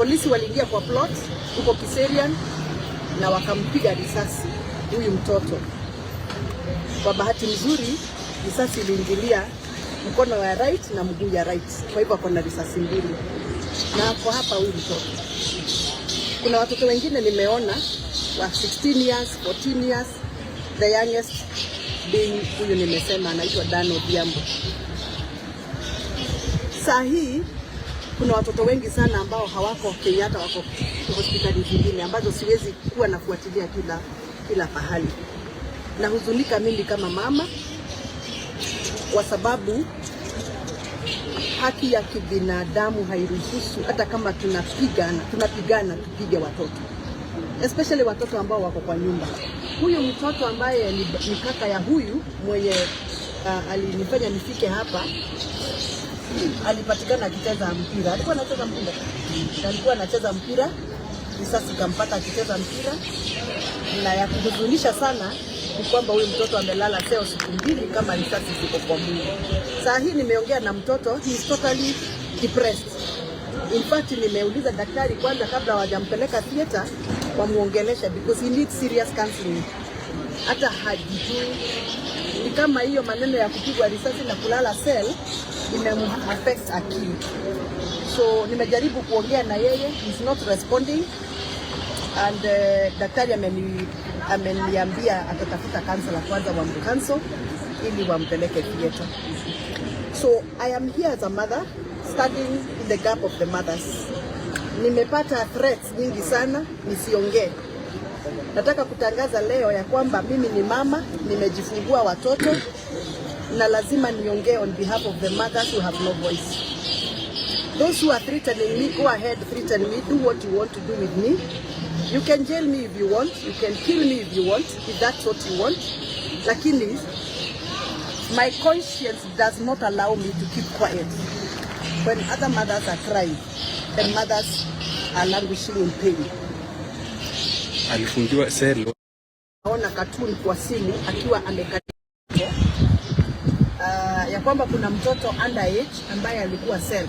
Polisi waliingia kwa plot huko Kiserian na wakampiga risasi huyu mtoto. Kwa bahati nzuri, risasi iliingilia mkono wa right na mguu ya right, kwa hivyo ako na risasi mbili na ako hapa huyu mtoto. Kuna watoto wengine nimeona wa 16 years, 14 years, the youngest being huyu nimesema anaitwa Dan Odhiambo. Saa hii kuna watoto wengi sana ambao hawako Kenyatta, wako hospitali zingine ambazo siwezi kuwa nafuatilia kila kila pahali. Nahuzunika mimi kama mama kwa sababu haki ya kibinadamu hairuhusu hata kama tunapigana, tunapigana tupige watoto, especially watoto ambao wako kwa nyumba. Huyu mtoto ambaye ni kaka ya huyu mwenye alinifanya nifike hapa alipatikana akicheza mpira. Alikuwa anacheza mpira, alikuwa anacheza mpira, risasi ikampata akicheza mpira, na ya kuhuzunisha sana ni kwamba huyu mtoto amelala cell siku 2 kama risasi ziko kwa mwili. Saa hii nimeongea na mtoto, he is totally depressed. In fact, nimeuliza daktari kwanza kabla hawajampeleka theater wamuongelesha because he needs serious counseling. Hata hajijui, ni kama hiyo maneno ya kupigwa risasi na kulala cell imemuaffect akili. So nimejaribu kuongea na yeye, he's not responding and daktari ameniambia atatafuta counselor kwanza wamcounsel ili wampeleke theater. So I am here as a mother standing in the gap of the mothers. Nimepata threats nyingi sana nisiongee. Nataka kutangaza leo ya kwamba mimi ni mama, nimejifungua watoto na lazima niongee on behalf of the mothers who have no voice. Those who are threatening me, go ahead, threaten me, do what you want to do with me. You can jail me if you want, you can kill me if you want, if that's what you want. Lakini my conscience does not allow me to keep quiet when other mothers are crying and mothers are languishing in pain. Alifungiwa cell. Naona cartoon kwa simu akiwa amekalia ya kwamba kuna mtoto underage ambaye alikuwa cell,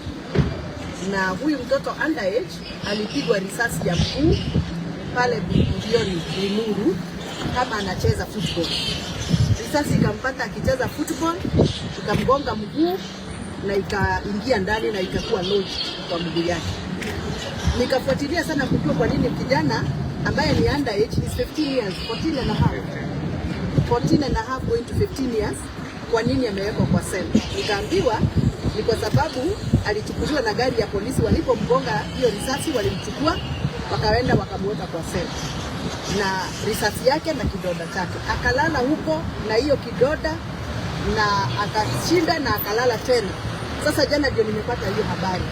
na huyu mtoto underage alipigwa risasi ya mguu pale Mbioni Limuru kama anacheza football. Risasi ikampata akicheza football, ikamgonga mguu na ikaingia ndani na ikakuwa lodged kwa mguu yake. Nikafuatilia sana kujua kwa nini kijana ambaye ni underage is 15 years, 14 and a half, 14 and a half going to 15 years, kwa nini amewekwa kwa cell? Nikaambiwa ni kwa sababu alichukuliwa na gari ya polisi, walipomgonga hiyo risasi walimchukua wakaenda wakamweka kwa cell na risasi yake na kidonda chake, akalala huko na hiyo kidonda na akashinda na akalala tena. Sasa jana ndio nimepata hiyo habari.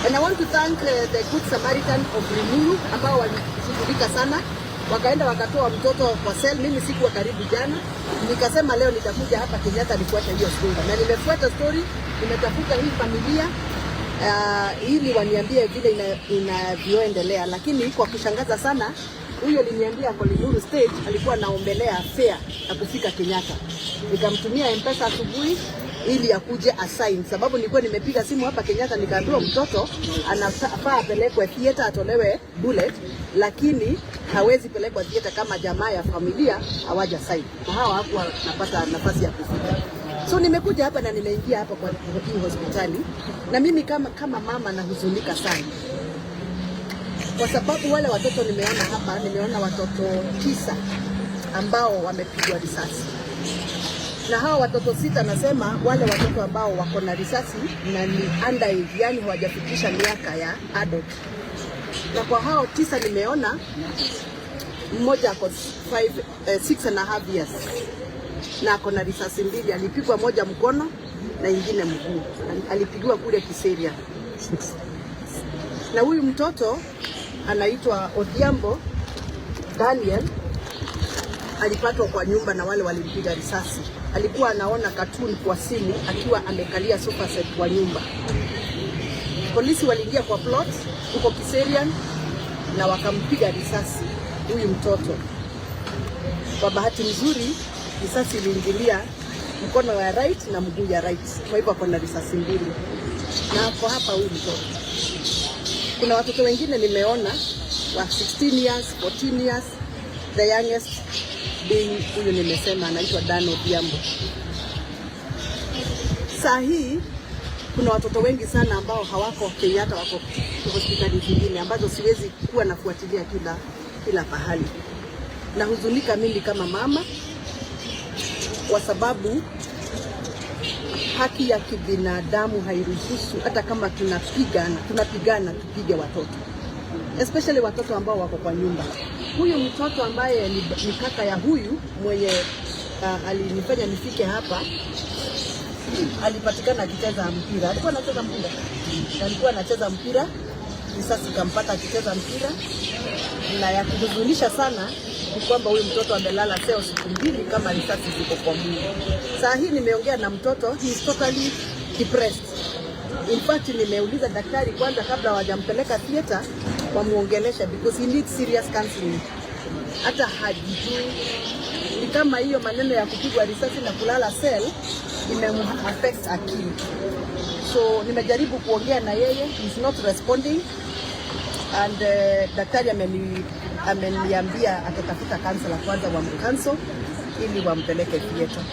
And I want to thank the Good Samaritan of Limuru ambao walishughulika sana, wakaenda wakatoa mtoto kwa cell. Mimi sikuwa karibu jana, nikasema leo nitakuja hapa Kenyatta nifuate hiyo story, na nimefuata story, nimetafuta hii familia ili waniambie vile inavyoendelea, lakini kwa kushangaza sana huyo aliniambia ako Limuru stage alikuwa anaombelea fare ya kufika Kenyatta. Nikamtumia M-Pesa asubuhi ili akuje asign, sababu nilikuwa nimepiga simu hapa Kenyatta nikaambiwa mtoto anafaa apelekwe theater atolewe bullet, lakini hawezi pelekwa theater kama jamaa ya familia hawaja sign, na hawa hawakuwa napata nafasi ya kufika. So nimekuja hapa na nimeingia hapa kwa hii hospitali, na mimi kama mama nahuzunika sana kwa sababu wale watoto nimeona hapa, nimeona watoto tisa ambao wamepigwa risasi, na hawa watoto sita, nasema wale watoto ambao wako na risasi na ni underage, yani hawajafikisha miaka ya adult. Na kwa hao tisa nimeona mmoja ako 6.5 years na ako na risasi mbili, alipigwa moja mkono na ingine mguu, alipigiwa kule Kiserian. Na huyu mtoto anaitwa Odhiambo Daniel, alipatwa kwa nyumba na wale walimpiga risasi. Alikuwa anaona cartoon kwa simu akiwa amekalia sofa set kwa nyumba. Polisi waliingia kwa plot huko Kiserian na wakampiga risasi huyu mtoto. Kwa bahati nzuri, risasi iliingilia mkono wa right na mguu ya right, kwa hivyo ako na risasi mbili na ako hapa huyu mtoto. Kuna watoto wengine nimeona wa 16 years, 14 years, the youngest being huyu nimesema anaitwa Dan Odhiambo. Saa hii kuna watoto wengi sana ambao hawako Kenyatta, wako hospitali zingine ambazo siwezi kuwa nafuatilia kila pahali. Nahuzunika mimi kama mama kwa sababu haki ya kibinadamu hairuhusu hata kama tunapigana, tunapigana tupige watoto, especially watoto ambao wako kwa nyumba. Huyu mtoto ambaye ni kaka ya huyu mwenye alinifanya nifike hapa alipatikana akicheza mpira. Alikuwa anacheza mpira, alikuwa anacheza mpira, risasi ikampata akicheza mpira, na ya kuhuzunisha sana ni kwamba huyu mtoto amelala cell siku 2 kama risasi ziko kwa mwili. Saa hii nimeongea na mtoto, he is totally depressed. In fact, nimeuliza daktari kwanza kabla hawajampeleka theater wamuongelesha because he needs serious counseling. Hata hajijui, ni kama hiyo maneno ya kupigwa risasi na kulala cell imemuaffect akili. So nimejaribu kuongea na yeye, he is not responding and daktari ameniambia atatafuta counselor kwanza wamcounsel ili wampeleke theater.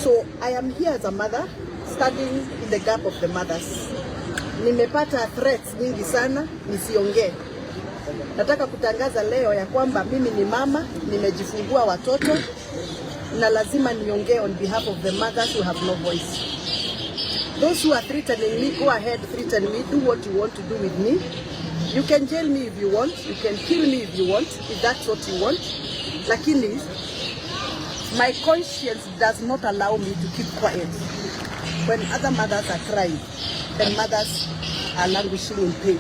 So I am here as a mother standing in the gap of the mothers. Nimepata threats nyingi sana nisiongee. Nataka kutangaza leo ya kwamba mimi ni mama, nimejifungua watoto na lazima niongee on behalf of the mothers who have no voice. Those who are threatening me, go ahead, threaten me, do what you want to do with me. You can jail me if you want, you can kill me if you want, if that's what you want. Lakini my conscience does not allow me to keep quiet when other mothers are crying and mothers are languishing in pain.